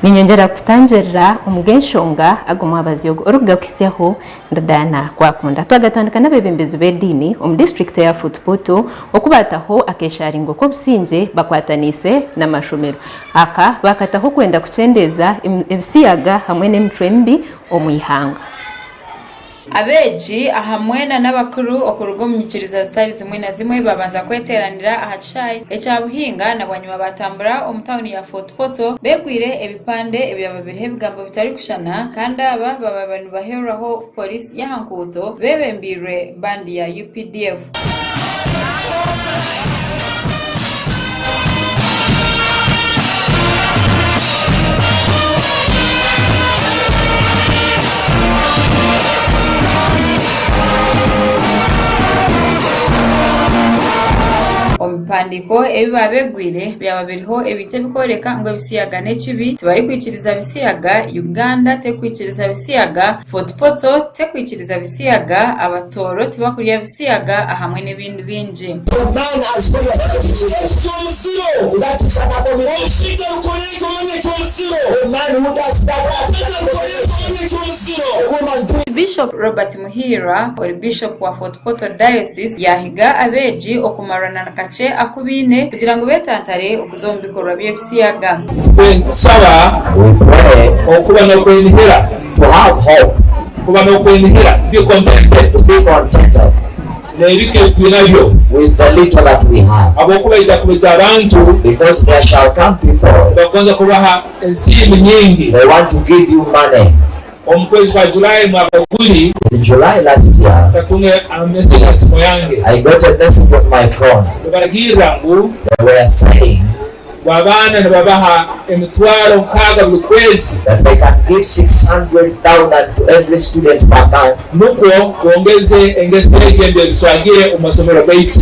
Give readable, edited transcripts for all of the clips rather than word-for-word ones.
Ninyongyera kukutangirira omu g'enshonga ag'omwabazyo ogu orikugakuhitsyaho ndi Diana Kwakunda. Twagatandika n'abeebembezi b'ediini omu disiturikiti eya Fort Portal oku baataho akeesharingo k'obusingye bakwataniise n'amashomero. Aka baakataho kwenda kukyendeeza ebisiyaga hamwe n'emicwe mibi omu ihanga. Abeegi ahamwe na n'abakuru okuruga omu nyikiriza zitari zimwe na zimwe babanza kweteeranira aha kishaayi ekya Buhinga na bwanyima baatambura omu tauni ya Fort Portal beegwire ebipande ebyaba biriho ebigambo bitarikushushana kandi aba baaba nibaheerwaho pooriisi y'aha nkuuto beebembeirwe bandi ya UPDF. Omu bihandiiko ebi baabegwire byaba biriho ebintu ebikworeka ngu ebisiyaga n'ekibi, tibarikwikiriza bisiyaga, Uganda terikwikiriza bisiyaga, Fort Portal terikwikiriza bisiyaga, Abatooro tibakurya bisiyaga ahamwe n'ebindi bingi. Bishop Robert Muhiirwa ori Bishop wa Fort Portal Diocese yaahiga abeegi okumarana na kakye aku baine kugira ngu beetantare okuza omu bikorwa by'ebisiyaga. Nitusaba okuba n'okwenihira, kuba n'okwenihira, be contented, n'ebike ebi twinabyo, habwokuba haija kubaija abantu nibagonza kubaha ensiimi nyingi. Omu kwezi kwa July mwaka guri, nkatunga message ha simu yange nibaragirra ngu ngu abaana nibabaha emitwaro nkaaga buri kwezi nukwo bongeze engeso egi embi ebiswagire omu masomero gaitu.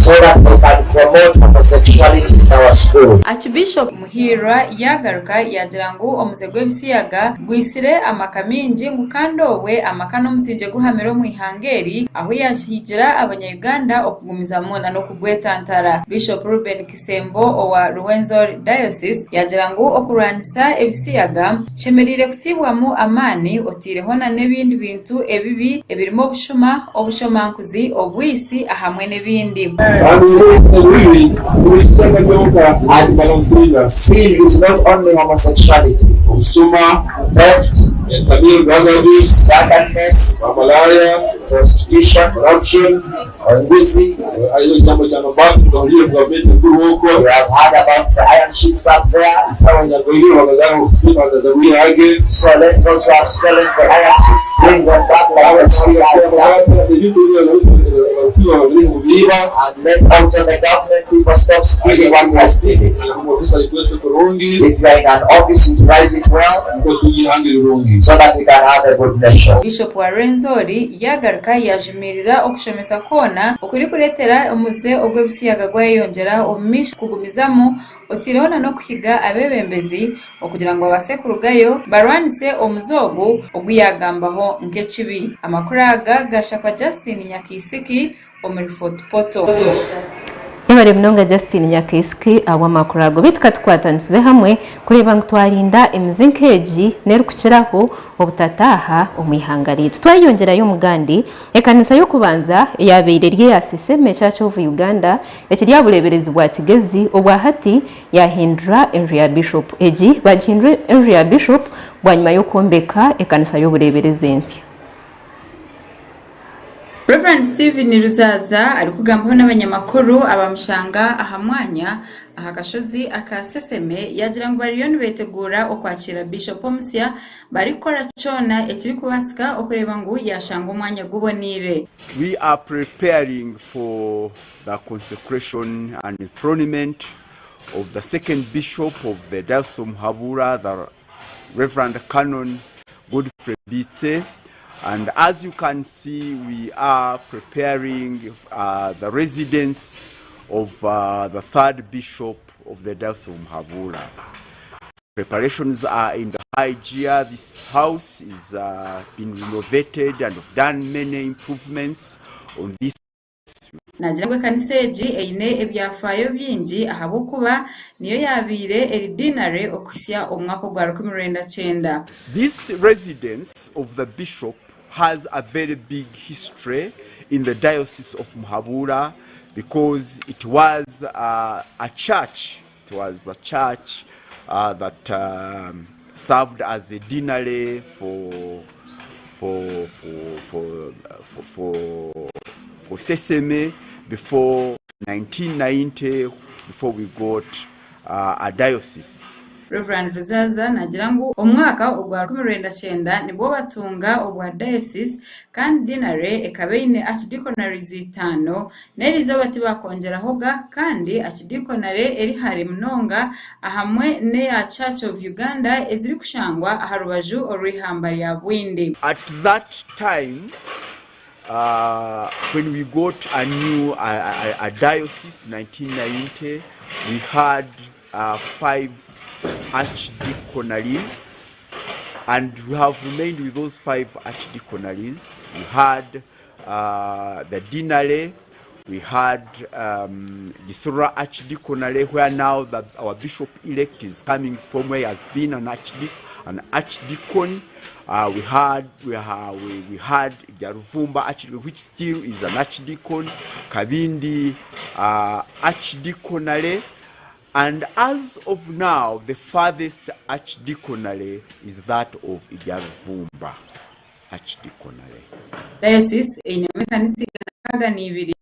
Archbishop Muhiirwa yaagaruka yaagira ngu omuze gw'ebisiyaga gwitsire amaka maingi ngu kandi obwe amaka n'omusingye guhamire omu ihanga eri ahu yaahigira abanya-Uganda okugumizamu n'okugwetantara. Bishop Reuben Kisembo owa Ruwenzori Diocese yaagira ngu okurwanisa ebisiyaga kishemereire kutaibwamu amaani otaireho na n'ebindi bintu ebibi ebirimu obushuma, obushomankuzi, obwitsi ahamwe n'ebindi. Bishop wa Rwenzori yagaruka yajumirira okushomesa kwona okurikureetera omuze ogw'ebisiyaga gwayeyongyera omu maisho kugumizamu otaireho na n'okuhiga abeebembezi okugira ngu babaase kurugayo barwanise omuze ogu ogu yaagambaho nk'ekibi. Amakuru aga gaashakwa Justin Nyakaisiki omuri Fort Portal. Yebare munonga Justine Nyakaisiki ahabw'amakuru ago. Beitu katukwatanisize hamwe kureeba ngu twarinda emize nk'egi n'erikukiraho obutataaha omu ihanga ryaitu. Twayeyongyerayo omugandi, ekanisa y'okubanza eyaabaire eri eya Seseme Church of Uganda ekiri aha bureeberezi bwa Kigezi obwa hati yaahindura enju ya Bishop. Egi baagihindura enju ya Bishop bwanyima y'okwombeka ekanisa y'obureeberezi ensya. Rev. Stephen Ruzaza arikugambaho n'abanyamakuru abamushanga aha mwanya aha kashozi aka Seseme yaagira ngu bariyo nibeteguura okwakiira Bishop omusya barikukora kyona ekirikubaasika okureeba ngu yaashanga omwanya guboneire. We are preparing for the consecration and enthronement of the second bishop of the Diocese of Muhabura, the Reverend Canon Godfrey Bitse, and as you can see we are preparing uh, the residence of uh, the third bishop of the Diocese of Muhabura. Preparations are in the high gear. This house is uh, been renovated and we've done many improvements on this. Naagira ngu ekanisa egi eine ebyafaayo bingi ahabw'okuba niyo yaabaire eri deanery okuhitsya omu mwaka ogwa 1990. This residence of the bishop has a very big history in the diocese of Muhabura because it was a church, it was a church that served as a deanery for for for for for for, for Seseme before 1990 before we got a diocese. Rev. Ruzaza naagira ngu omu mwaka ogwa 1990 nibwo batunga obwa diocese kandi deanery ekaba eine archdeaconaries itaano n'erizooba tibakongyerahoga kandi archdeaconary eri hare munonga ahamwe n'eya Church of Uganda ezirikushangwa aha rubaju orw'eihamba rya Bwindi. At that time when we got a new a, a, a diocese 1990 we had five archdeaconaries and we have remained with those five archdeaconaries. We had the deanery, we had Gisura Archdeaconry, where now our bishop-elect is coming from, where he has been an archdeacon. We had we had Jaruvumba Archdeacon, which still is an archdeacon, Kabindi Archdeaconry, and as of now, the farthest archdeaconry is that of Ijaruvumba Archdeaconry. Diocese einemu ekanisa 602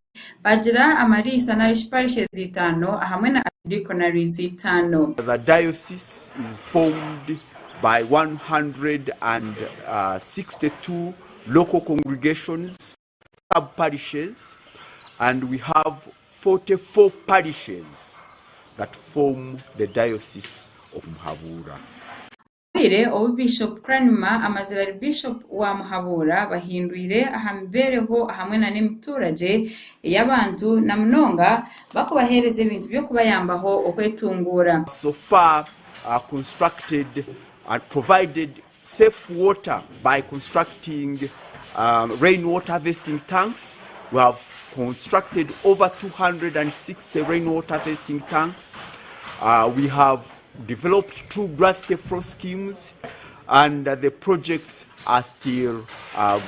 bagira amariisa narishi parishes itaano hamwe na archdeaconaries itaano. The diocese is formed by 162 local congregations, sub-parishes, and we have 44 parishes that form the diocese of Muhabura. Obwire obu Bishop Cranmer amazire ari Bishop wa Muhabura bahindwire aha mibeereho hamwe na n'emituragye ey'abantu na munonga bakubaheereza ebintu by'okubayambaho okwetunguura. So far constructed and provided safe water by constructing rainwater harvesting tanks. We have constructed over 260 rainwater harvesting tanks. We have developed 2 gravity flow schemes, and the projects are still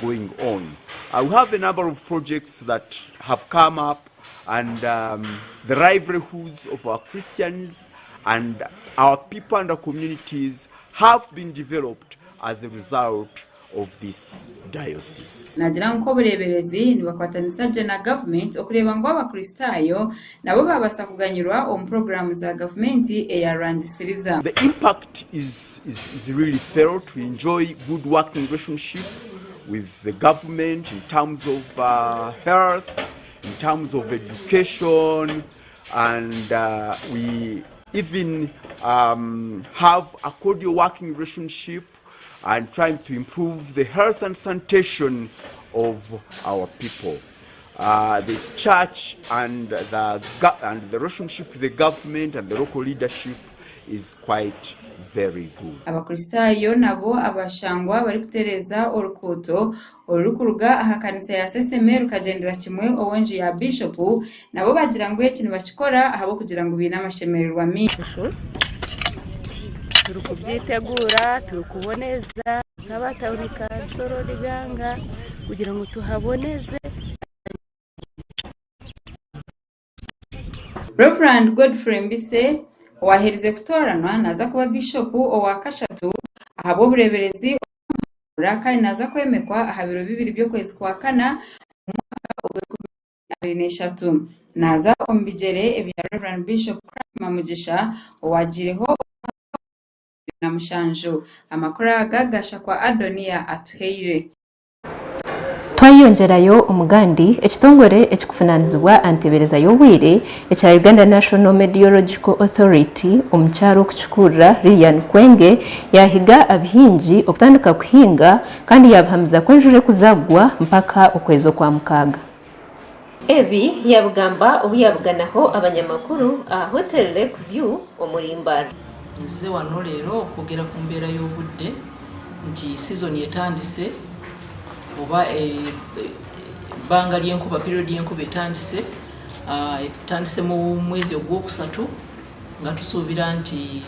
going on. We have a number of projects that have come up, and the livelihoods of our Christians and our people and our communities have been developed as a result of this diocese. Naagira ngu nk'obureeberezi nibakwatanisa gye na gavumenti okureeba ngu Abakristaayo nabo babaasa kuganyirwa omu puroguraamu za gavumenti eyarangisiriza. The impact is really felt. We enjoy good working relationship with the government in terms of health, in terms of education, and we even have a cordial working relationship and trying to improve the health and sanitation of our people. The church and the relationship with the government and the local leadership is quite very good. Abakristaayo nabo abashangwa barikutereeza orukuuto orurikuruga aha kanisa ya Seseme rukagyendera kimwe ow'enju ya Bishopu nabo bagira ngu eki nibakikora ahabw'okugira ngu baine amashemererwa mingi. Turi kubyitegura, turi kuboneza nk'abatawuni kansoro Liganga kugira ngu tuhaboneze. Reverend Godfrey Mbise owaherize kutoranwa naza kuba bishopu owa kashatu ahabw'obureeberezi kandi naza kwemekwa aha biro 2 by'okwezi kwa kana omwaka ogw'e2023. Naza omu bigyere ebya Reverend Bishop Cranmer Mugisha owagiireho na 7. Amakuru aga gashakwa Adonia Atuheire. Twayongerayo omugandi ekitongore ekikufunanizibwa antebereza y'obwire ekya Uganda National Meteorological Authority omukyaro okukikurira Lilian Kwenge yahiga abihingi okutandika kuhinga kandi yabahamiza ko enjura ekuzagwa mpaka okwezi okwa mukaaga. Ebi yabugamba obu yabuganaho abanyamakuru aha Hotel Lake View omuri Mbara. Nzize wano leero okwogera ku mbeera y'obudde nti sizoni etandise oba Ebbanga ly'enkuba, period y'enkuba etandise, etandise mu mwezi ogwokusatu nga tusuubira nti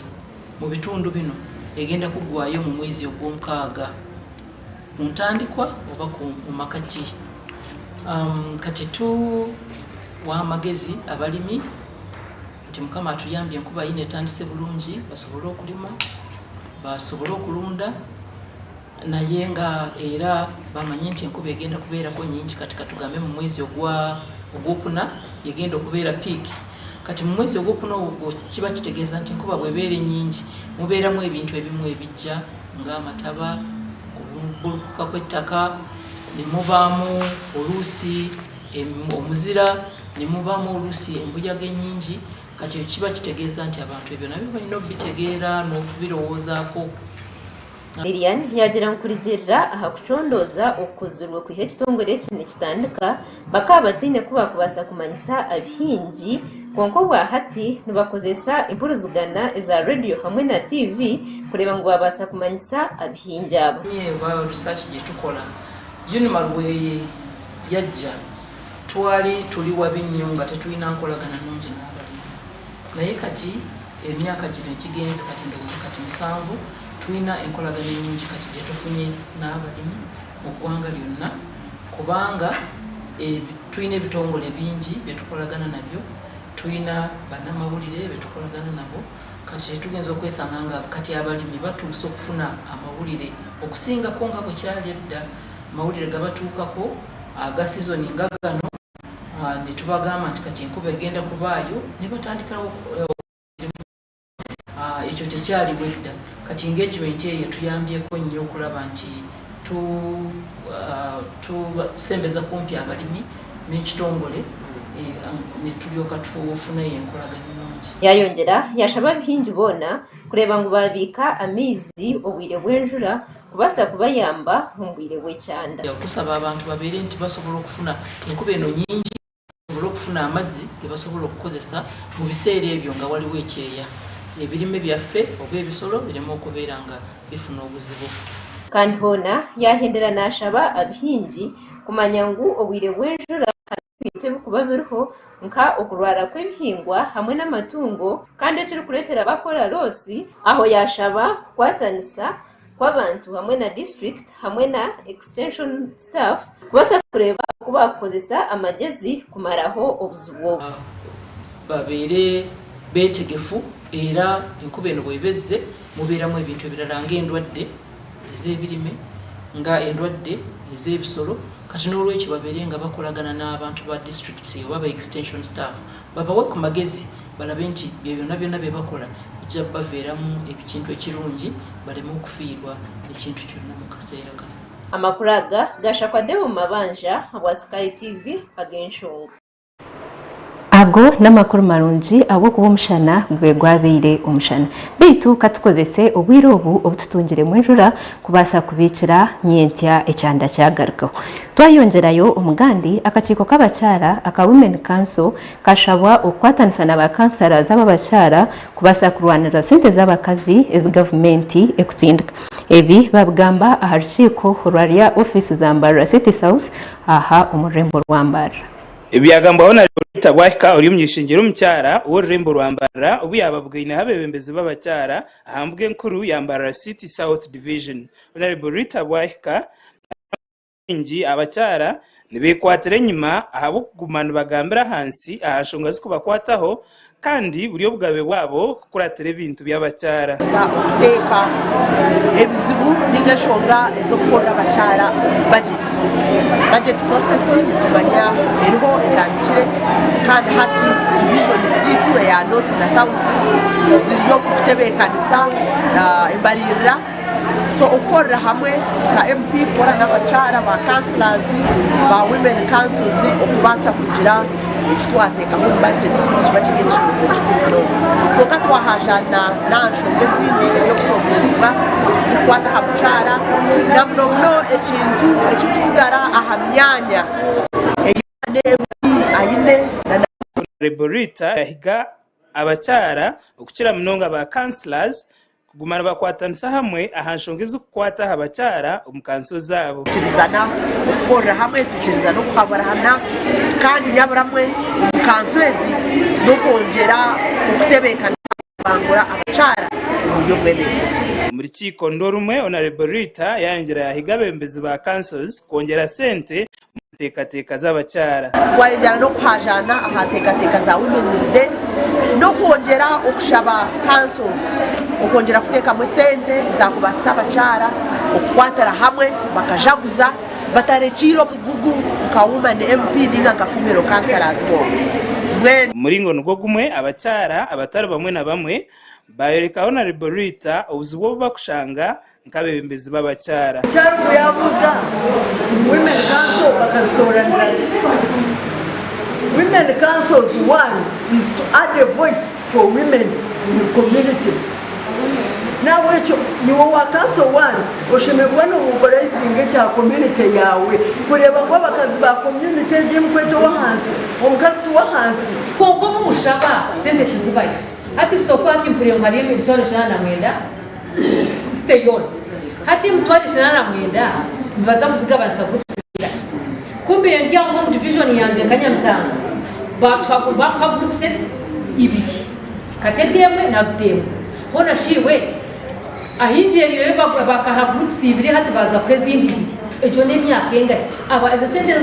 mu bitundu bino egenda kuggwayo mu mwezi ogwomukaaga ku ntandikwa oba ku mu makati. Kati tuwa amagezi abalimi nti Mukama atuyambye enkuba yino etandise bulungi basobole okulima, basobole okulunda. Naye nga era bamanye nti enkuba egenda kubeerako nyingi kati katugambe mu mwezi ogwa ogwokuna yegenda okubeera peak kati mu mwezi ogwokuna ogwo kiba kitegeeza nti enkuba bwebeera enyingi mubeeramu ebintu ebimu ebijja nga amataba, okubulukuka kw'ettaka, ne mubaamu oluusi omuzira, ne mubaamu oluusi embuyaga enyingi kati ekyo kiba kitegeeza nti abantu ebyo nabyo balina obitegeera n'okubirowoozaako. Lilian yaagira ngu kurugiirira aha kucondooza okukozirwe kwiha ekitongore eki nikitandika, bakaba bataine ku baakubaasa kumanyisa abahingi kwonka obwa hati nibakozesa empurizigana eza rediyo hamwe na tiivi kureeba ngu baabaasa kumanyisa abahingi aba. Oba research gyetukola UNMA lwe yajja twali tuli wabi nnyo nga tetulina nkolagana nungi n'abalimi naye kati Emyaka gino egigenze kati ndowooza kati musanvu, tulina enkolagana ennungi kati gye tufunye n'abalimi mu ggwanga lyonna kubanga tulina ebitongole bingi bye tukolagana nabyo, tulina bannamawulire be tukolagana nabo kati tugenza okwesanga nga kati abalimi batuuse okufuna amawulire okusingako nga bwe kyali edda. Amawulire gabatuukako aga sizoni nga gano ne tubagamba nti kati enkuba egenda kubaayo ne batandikirawo ekyo tekyaliwo edda. Kati engagement eyo etuyambyeko nnyo okulaba nti tusembeza kumpi abalimi n'ekitongole ne tulyoka tufunayo enkolagana ennungi. Yayongyera yashaba abahingi boona kureeba ngu baabiika amaizi obwire bw'enjura kubaasa kubayamba omu bwire bw'ekyanda. Tusaba abantu babeere nti basobola okufuna enkuba eno nyingi basobole okufuna amazzi ge basobola okukozesa mu biseera ebyo nga waliwo ekyeya ebirime byaffe oba ebisolo bireme okubeera nga bifuna obuzibu. Kandi hoona yaahendera naashaba abahingi kumanya ngu obwire bw'enjura hariho ebintu ebirikuba biriho nka okurwara kw'ebihingwa hamwe n'amatungo kandi ekirikureetera bakora loosi aho yaashaba kukwatanisa kw'abantu hamwe na disiturikiti hamwe na extension staff kubaasa kureeba oku baakukozesa amagyezi kumaraho obuzibu obu. Babeere beetegefu era enkuba eno bw'eba ezze mubeeramu ebintu ebirala ng'endwadde ez'ebirime, nga endwadde ez'ebisolo kati n'olwekyo babeere nga bakolagana n'abantu ba disitulikiti oba ba extension staff babawe ku magezi balabe nti bye byonna byonna bye bakola bijja baveeramu ekintu ekirungi baleme okufiirwa ekintu kyonna mu kaseera kano. Amakuru aga gashakwa Deo Mabanja habwa Sky TV ag'enshonga. Ago n'amakuru marungi ahabw'okuba omushana gube gwabaire omushana. Beitu ka tukozese obwire obu obu tutungiremu enjura kubaasa kubiikira nyentsya ekyanda kyagarukaho. Twayongyerayo omugandi, akakiiko k'abakyara aka Women Council kashabwa okukwatanisa na ba kansara z'ababakyara kubaasa kurwanirira sente z'abakazi ezi gavumenti ekutsindika. Ebi babigamba aha rukiiko orwa rya ofiisi za Mbarara City South aha omu rurembo rwa Mbarara. Ebi byagambwaho na Loretta Bwahika ori omuny'eishengyero omukyara ow'orurembo rwa Mbarara obu yaababugaineho abeebembezi b'abakyara aha mbuga enkuru ya Mbarara City South Division. Hon. Rita Bwahika naagira ngu baingi abakyara nibeekwatira enyima ahabw'okuguma nibagambira ahansi aha nshonga zikubakwataho kandi buri obugabe bwabo kukuratira ebintu by'abakyara. Okuteeka ebizibu ninga enshonga ez'okukorera abakyara omu budget. Budget process nitumanya eriho etandikire kandi hati division ziitu eya North na South ziri omu kutebeekanisa embaririra. So okukorera hamwe nka MP kukora n'abakyara ba councillors, ba women councils okubaasa kugira eki twateekaho omu budget nikiba kiri ekintu kikuru munonga. Kwonka twahajaana n'aha nshonga ezindi eby'okushoboorozibwa ebirikukwata aha mukyara na muno muno ekintu ekirikusigara aha myanya ei MP aine na Honourable Rita yahiga abakyara okukira munonga ba councillors. kuguma nibakwatanisa hamwe aha nshonga ezirikukwata aha bakyara omu kanso zaabo. Twikirizana okukorera hamwe, twikirizana okuhaburana kandi nyaburamwe omu kanso ezi n'okwongyera okutebeekanisa kubangura abakyara omu by'obwebembezi. Omu rukiiko nirwo rumwe, Honarebo Rita yayongyera yahiga abeebembezi ba councils kwongyera sente omu nteekateeka z'abakyara. Twayongyera n'okuhajaana aha nteekateeka za Women's Day n'okwongyera okushaba councils okwongyera kuteekamu esente ezaakubaasisa abakyara okukwatira hamwe bakajaguza batarekiire omugugu nka Woman MP ninga nka Female Councillors bonka. Mbwenu. Omu muringo nigwo gumwe, abakyara abatari bamwe na bamwe baayoreka Honarebo Rita obuzibu obu bakushanga nk'abeebembezi b'abakyara. Omukyara ogu yaabuuza ngu Women Council bakazitooranira ki? Women Councils one is to add a voice for women in community. Nahabwekyo iwe owa council one oshemereire kuba nomobilizinga ekya community yaawe kureeba ngu abakazi ba community egyo ei murikweta ow'ahansi, omukazi ti w'ahansi. Kwonka obu mushaba, sente tizibayo. Hati so far mpuriire ngu hariyo emitwaro 89. Site yoona. Hati emitwaro 89 nibaza kuzigabanisa groups zingahi? Kumbe ndi aho omu division yangye nka Nyamitanga batuha bakuha groups esi ibiri Katete emwe na Ruteemwe. Hoona shi iwe ahi ngyeriireyo bakaha groups ibiri hati baaza kuha ezindi ibiri egyo n'emyaka engahi? Aba ezo sente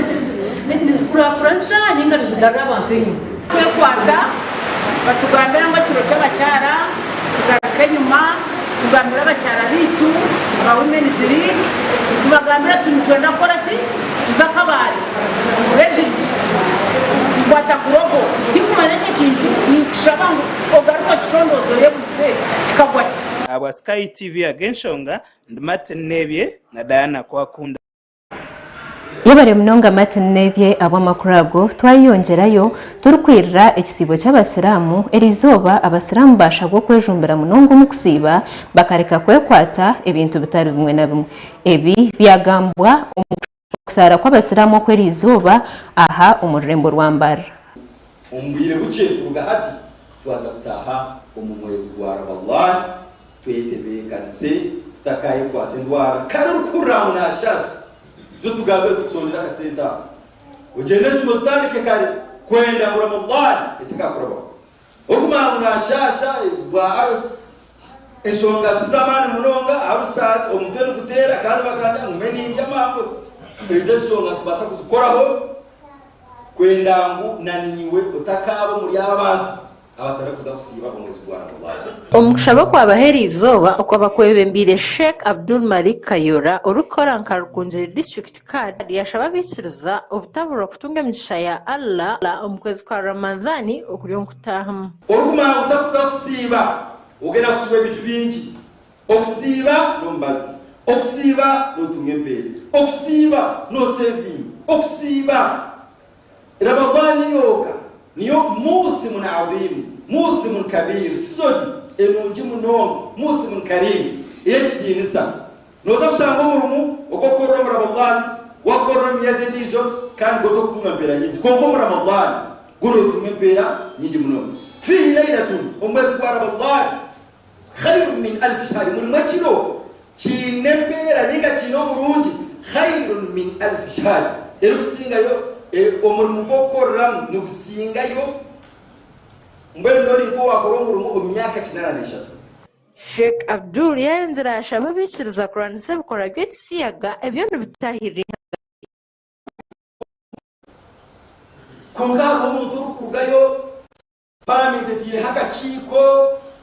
nizikurakuranisa ninga nizigarura abantu enyima? Kwekwata batugambira ngu ekiro ky'abakyara tugaruke enyima tugambire abakyara baitu aba women's league tubagambire tuti nitwenda kukora ki kuza Kabale kugura ezirigi tukwata kurogo tinkumanya ekyo kintu ninkushaba ngu ogaruke okicondooze oyebuuze kikagwa hi. Ahabwa Sky TV ag'enshonga, ndi Martin Nebye na Diana Kwakunda. Yebare munonga Martin Nebye ahabw'amakuru ago. Twayeyongyerayo turikwirira ekisiibo ky'abasiraamu, eriizooba abasiraamu baashabwa okwejumbira munonga omu kusiiba bakareka kwekwatsa ebintu bitari bimwe na bimwe. Ebi byagambwa omu kusaara kw'abasiraamu okw'eriizooba aha omu rurembo rwa Mbarara. Omu bwire bukye kuruga hati, twaza kutaaha omu mwezi gwa Ramadhan twetebeekanise tutakayekwatsa endwara. Kare orikuhurira ngu naashaasha, ijo tugambire tukusondere akasente ako ogyende enjumo zitandike kare kwenda ngu Ramadhan etakakurabaho. Orikumanya ngu naashaasha enshonga tiz'amaani munonga, arusa omutwe niguteera kandi bakandya ngume nindya mangu. Ezo enshonga nitubaasa kuzikoraho kwenda ngu naniiwe otakaaba omuri abo abantu abatarikuza kusiiba omwezi gwa Ramadhan. Omu kushaba okwabaho eriizooba okwaba kwebembeire Sheikh Abdul Malik Kayora orikukora nka Rukungiri District Card yashaba abaikiriza obutaburwa kutunga emigisha ya Allah omu kwezi kwa Ramadhan okuri omu kutaahamu. Orikumanya ngu otarikuza kusiiba, ogenda kusiibwa ebintu bingi. Okusiiba n'omubazi, okusiiba notunga empeera, okusiiba nosevinga, okusiiba Ramadhan yonka niyo muusimun adhiim, muusimun kabiir, sizoni enungi munonga, muusimun kariim, ey'ekitiinisa. Nooza kushanga omurimo ogw'okukorera omu Ramadhan wakukorera omu myezi endiijo kandi gwo tokutunga mpeera nyingi kwonka omu Ramadhan gwo nootunga empeera nyingi munonga. Fiihi lailatun, omu mwezi gwa Ramadhan, Khairun min alfi shahari, murimu ekiro kiine empeera ninga kiine oburungi, khairun min alfi shahari, erikusingayo omurimo gw'okukoreramu nigusingayo mbwenu nori nk'owakora omurimo omu myaka 83. Sheikh Abdul yayongyera yashaba abaikiriza kurwanisa ebikorwa by'ekisiyaga ebyo nibitahirira eihanga ryaitu. Kwonka hariho omuntu orikurugayo Paramenti eteireho akakiiko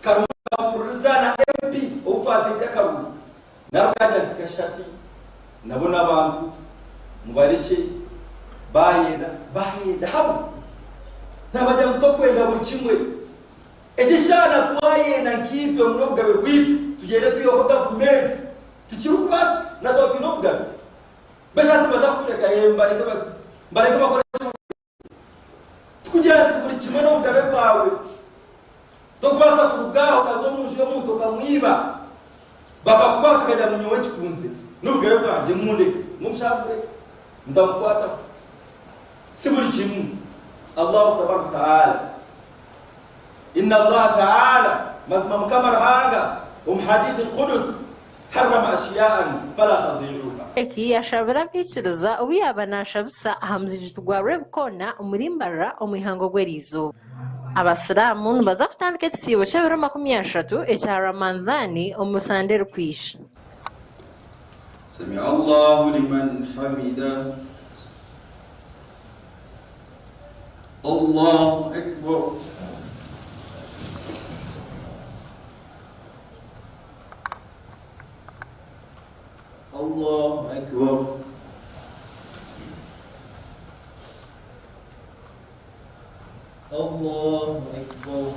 karimu ababuuririza na MP ou twateire akaruru nabo kaagira nti kashati nabo n'abantu mubarekye baayenda baayenda hamwe nabagira ngu tokwenda buri kimwe egi eshaaha na twayenda nkaitwe ngu n'obugabe bwaitu tugyende twiheho gavumenti tikirikubaasika na twaba twine obugabe beitu hati nibaza kutureka mbareke bakore Tikugira nti buri kimwe n'obugabe bwawe. Tokubaasa kuruga aha okaza omu nju y'omuntu okamwiba bakakukwata okagira ngu nyowe nkikunze n'obugabe bwangye mundeke ngu omushaagure ntamukwataho. Si buri kimwe. Allahu tabaraka wa ta'ala. Inna Allaha ta'ala, mazima Mukama Ruhanga. Omu Hadiith Al-Qudus, Harrama ashiyaa'an fala tadii'uuha. Eki yashabire abaikiriza obu yaaba nashabisa aha muzigiti gwa Rwebikoona omuri Mbarara omu ihangwe gw'eriizooba. Abasiraamu nibaza kutandika ekisiibo ky'ebiro 30 ekya Ramadhan omu Sande erikwija. Sami Allahu liman hamidah. Allahu Akbar. Allahu Akbar. Allahu Akbar.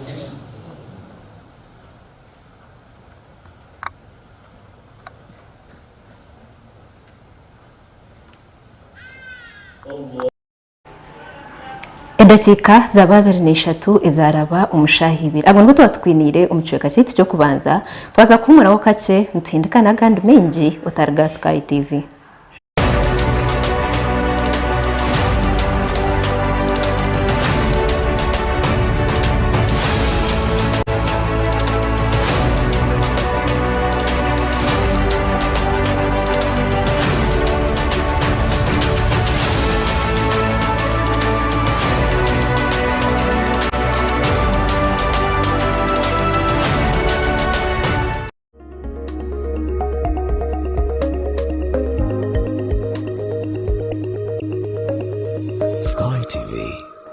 Allah. Edakiika zaaba 23 ezaaraba omu shaaha ibiri. Ago nigo twaba tukwiniire omu kicweka kyaitu ky'okubanza. Twaza kuhuumuraho kakye nituhindika n'agandi maingi otariga Sky TV. Sky TV,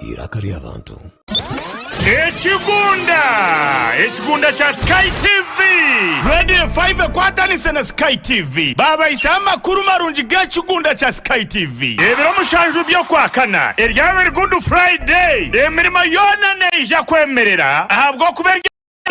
eiraka ry'abantu. Ekigunda! Ekigunda kya Sky TV! Radio 5 ekwatanise na Sky TV baabahisaho amakuru marungi g'ekigunda kya Sky TV. Ebiro mushanju by'Okwakana eryaba eri Good Friday, emirimo yoona neija kwemerera ahabw'okuba eri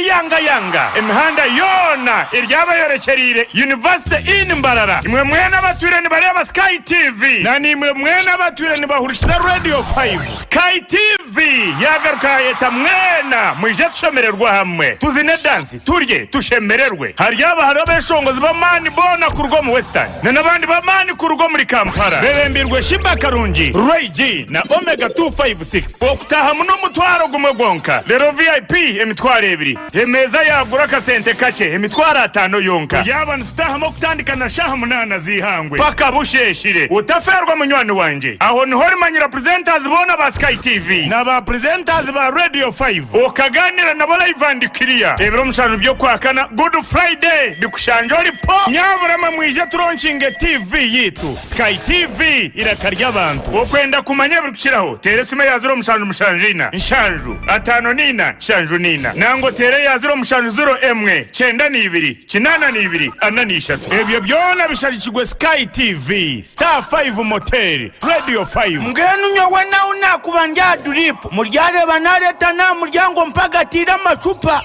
Yanga yanga, emihanda yoona eryaba eyorekyereire University Inn Mbarara. Imwe mwena abatwire nibareeba Sky TV na naimwe mwena abatwire nibahurikiza Radio 5, Sky TV yaagaruka yaayeta mwena mwije tushemererwe hamwe, tuzine dansi, turye, tushemererwe. Haryaba hariho abeshongozi b'amaani boona kuruga omu Western na n'abandi b'amaani kuruga omuri Kampala bebembirwe Sheebah Karungi, Ray G na Omega 256. Okutahamu n'omutwaro gumwe gwonka, reero VIP emitwaro ebiri. Emeeza yaagura akasente kakye, emitwaro ataano yonka. Yaaba nitutahamu okutandika na shaaha munaana z'eihangwe paka busheeshire. Otafeerwa munywani wangye. Aho niho orimanyira presenters boona ba Sky TV na ba presenters ba Radio 5 okagaaniira nabo live and clear. Ebiro mushanju by'Okwakana, Good Friday, bikushangye ori po! Nyabura mwe mwije turonkinge TV yaitu. Sky TV, eiraka ry'abantu. Okwenda kumanya ebirikukiraho, teera esimu eya 0774 7 54 74 nangwa oteere eya 0701 92 82 43. Ebyo byona bishagikirwe Sky TV, Star 5 Motel, Radio 5. Mbwenu nyowe nahu naakuba ndi aha duriipu, muryareeba naareeta n'aha muryango mpagatiire amacupa.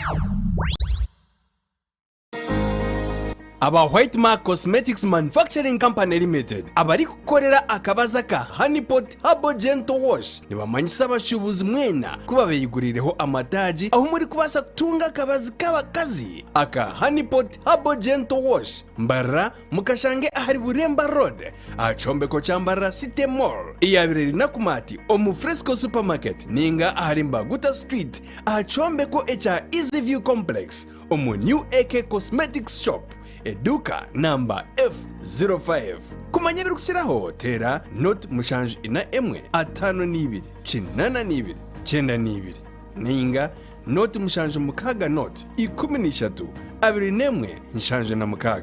Aba White Mark Cosmetics Manufacturing Company Limited abarikukorera akabazi aka Honey Pot Herbal Gentle Wash nibamanyisa abashuubuzi mwena ku babeyiguriireho amataagi ahu murikubaasa kutunga akabazi k'abakazi aka Honey Pot Herbal Gentle Wash. Mbarara mukashange ahari Buremba Road aha kyombeko kya Mbarara City Mall eyabaire eri Nakumatt omu Fresco Supermarket ninga ahari Mbaguta Street aha kyombeko ekya Easy View Complex omu New AK Cosmetics Shop, eduuka namba F05. Kumanya ebirikukiraho teera nought mushanju ina emwe 52 82 92 nainga nought mushanju mukaaga nought 13 21 76.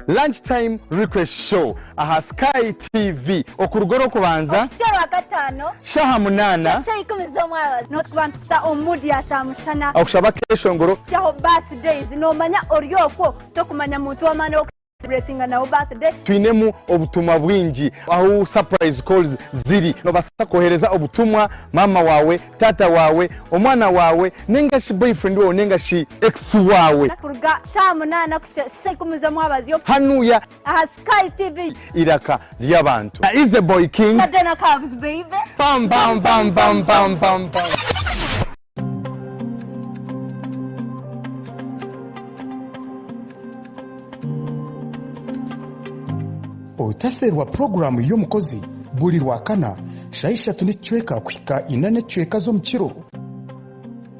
Lunch time request show aha Sky TV okuruga orw'okubanza Okuhitsya Orwakataano shaaha munaana shaaha ikumi z'omwabazyo n'otuba nitukuta omu mood ya kyamushana okushaba akeshongoro kuhitsyaho birthdays noomanya ori okwo tokumanya muntu w'amaani. Celebratinga nawe birthday. Twinemu obutumwa bwingi ahu surprise calls ziri. Nobasa kohereza obutumwa maama wawe, taata wawe, omwana wawe ninga shi boyfriend wawe ninga shi ex wawe. Kuruga shaaha munaana kuhitsya shaaha ikumi z'omwabazyo. Hanuya. Aha Sky TV. Iraka ry'abantu. Na Easy Boy King. Na Jenna Cubs baby. Bam bam bam bam bam bam bam. Otaferwa puroguraamu y'omukozi buri Rwakana shaaha ishatu n'ekicweka kuhika ina n'ekicweka z'omukiro.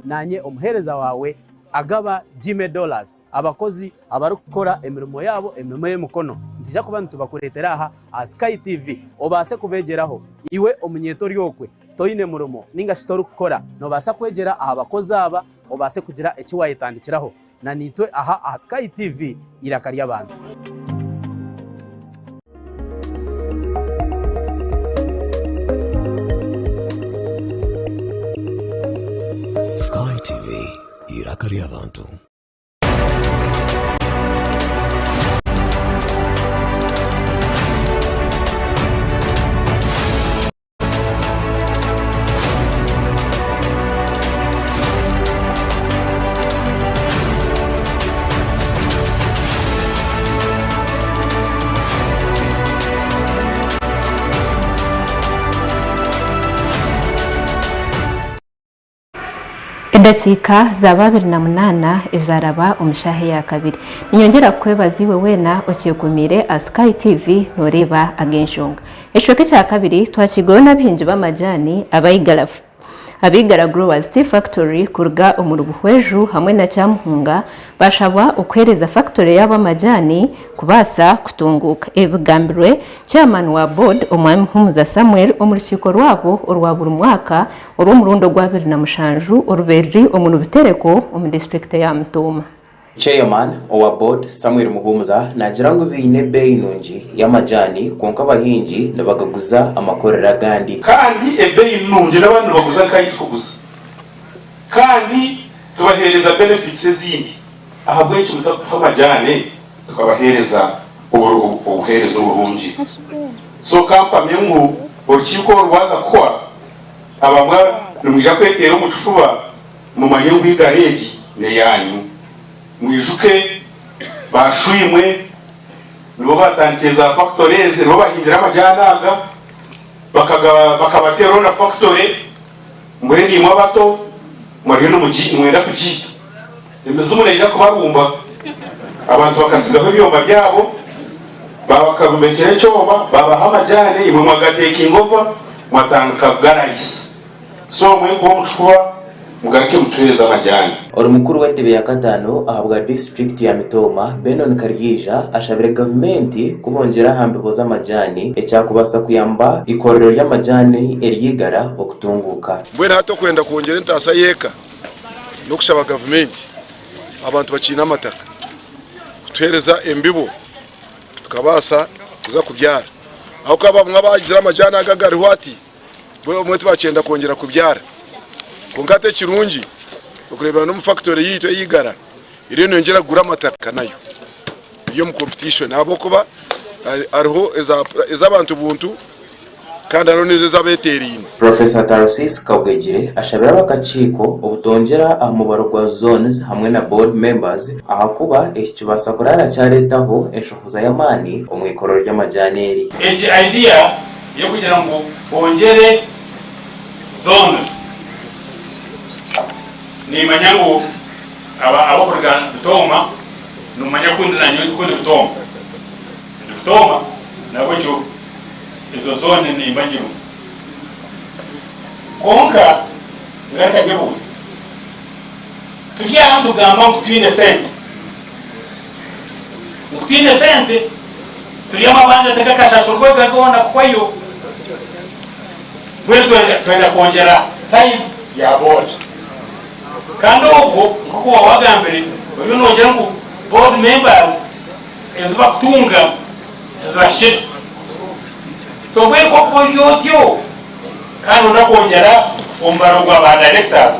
Naanye omuheereza waawe agaba Jimmy Dollars, abakozi abarikukora emirimo yaabo emirimo y'emikono. Nitwija kuba nitubakureetera aha aha Sky TV obaase kubeegyeraho. Iwe omunyeeto ori okwe toine murimo ninga shi torikukora, noobaasa kwegyera aha bakozi aba obaase kugira eki waayetandikiraho. Na naitwe aha aha Sky TV eiraka ry'abantu. Sky TV, eiraka ry'abantu. Edakiika zaaba 28 ezaaraba omu shaaha eya kabiri. Niinyongyera kukwebaza iwe weena okyekumiire aha Sky TV nooreeba ag'enshonga. Ekicweka ekya kabiri twakiigwayo n'abahingi b'amajaani aba Igara Growers Tea Factory kuruga omuri Buhweju hamwe na Kyamuhunga baashabwa okuheereza fakitore yaabo amajaani kubaasa kutunguuka. Ebi bigambirwe Chairman wa Board Omwami Muhumuza Samuel omu rukiiko rwabo orwa buri mwaka orw'omurundi ogwa 27 orubaire ruri omuri Butereko omu disiturikiti ya Mutuuma. Chairman owa board Samuel Muhumuza naagira ngu baine ebeeyi nungi y'amajaani kwonka abahingi nibagaguza amakorero agandi. Kandi ebeeyi nungi n'abandi nibaguza nk'ahu turikuguza kandi tubaheereza benefits ezindi ahabw'enki mutakutuha amajaani tukabaheereza obuheereza oburungi. So kampamye ngu orukiiko oru rwaza kuhwa abamwe nimwija kweteera omu kifuba Mumanye ngu eigara egi n'eyaanyu. Mwijuke ba shoimwe nibo baatandikire za fakitore ezi, nibo bahingire amajaani aga, bakabateeraho na fakitore, mbwenu imwe abato muriyo nimwenda kugiita. Emizimu neija kubarumba. Abantu bakatsigaho ebyoma byabo, baabakabombekera ekyoma, baabaha amajaani, imwe mwagatekinga ova, mwatandika kugarahisa. So mwekuba omu kifuba mugaruke mutuhereze amajani. Ori mukuru w'entebe ya kataano ahabwa disiturikiti ya Mitooma, Benon Karyeija ashabire gavumenti kubongyera aha mbibo z'amajaani ekyakubaasa kuyamba eikorero ry'amajaani ery'eigara okutunguuka. Mbwenu hati okwenda kwongyera entaasa y'eka n'okushaba gavumenti abantu bakiine amataka kutuheereza embibo tukabaasa kuza kubyara ahabw'okuba abamwe abaagizire amajaani aga agariho hati Bamwe tibakyenda kwongyera kubyara. Kwonka hati ekirungi okureebera n'omu fakitore yaitu ey'eigara eriyo neyongyera kugura amataka nayo eri omu competition ahabw'okuba hariho ez'abantu buntu kandi hariho n'ezo ez'abeteeraine. Professor Tarsis Kabwegyire ashabire ab'akakiiko obutongyera aha mubaro gwa zones hamwe na board members ahakuba eki kibaasa kuraara kyareetaho enshohoza y'amaani omu ikorero ry'amajaani eri. Egi idea y'okugira ngu bongyere zones, nimanya ngu aba abakuruga Butooma nimumanya ku ndi nanye ku ndi Butooma, ndi Butooma nahabwekyo ezo zone nimba ngirimu. Kwonka ngaruka nyebuuza, turi aha nitugamba ngu twine sente, ngu twine sente, Turi amabanja tigakashashurwa aga goona kuhwayo. Mbwenu twenda kwongyera size ya board. Kandi obwo nk'oku waaba wagambire oriyo noogira ngu board members ezi bakutunga tizibahikire. So mbwenu ku orikuba ori otyo kandi nooyenda kwongyera omubaro gwa ba directors,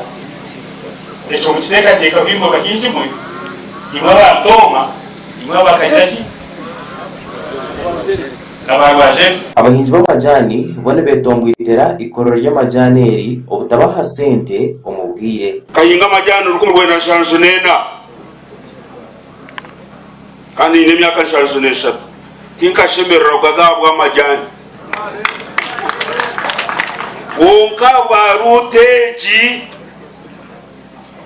ekyo mukiteekateekeho imwe bahingi mwe, imwe aba Ntooma, imwe abakagira ki? Aba Rwajeri. Abahingi b'amajaani bo nibetongoitera eikorero ry'amajaani eri obutabaha sente omu bwire. Nkahinga amajaani 1974 kandi nyine emyaka 73 tinkashemererwaga ahabw'amajaani. Kwonka ahabwa ruuta egi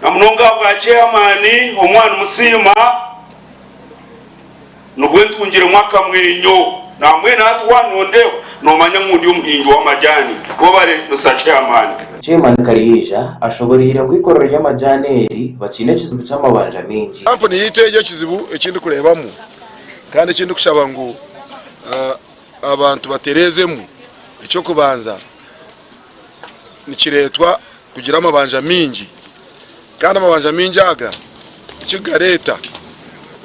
na munonga ahabwa chairman omwana Musiima, Nibwo ntungiremu akamwenyo. Nambwenu hati waaba nondeeba, noomanya ngu ndi omuhingi w'amajaani. Webare Mister Chairman. Chairman Karyeija ashoboreire ngu eikorero ry'amajaani eri bakiine ekizibu ky'amabanja maingi. Kampuni yaitu egi ekizibu eki ndikureebamu kandi eki ndikushaba ngu abantu batereezemu, eky'okubanza nikireetwa kugira amabanja maingi kandi amabanja maingi aga ekirikugareeta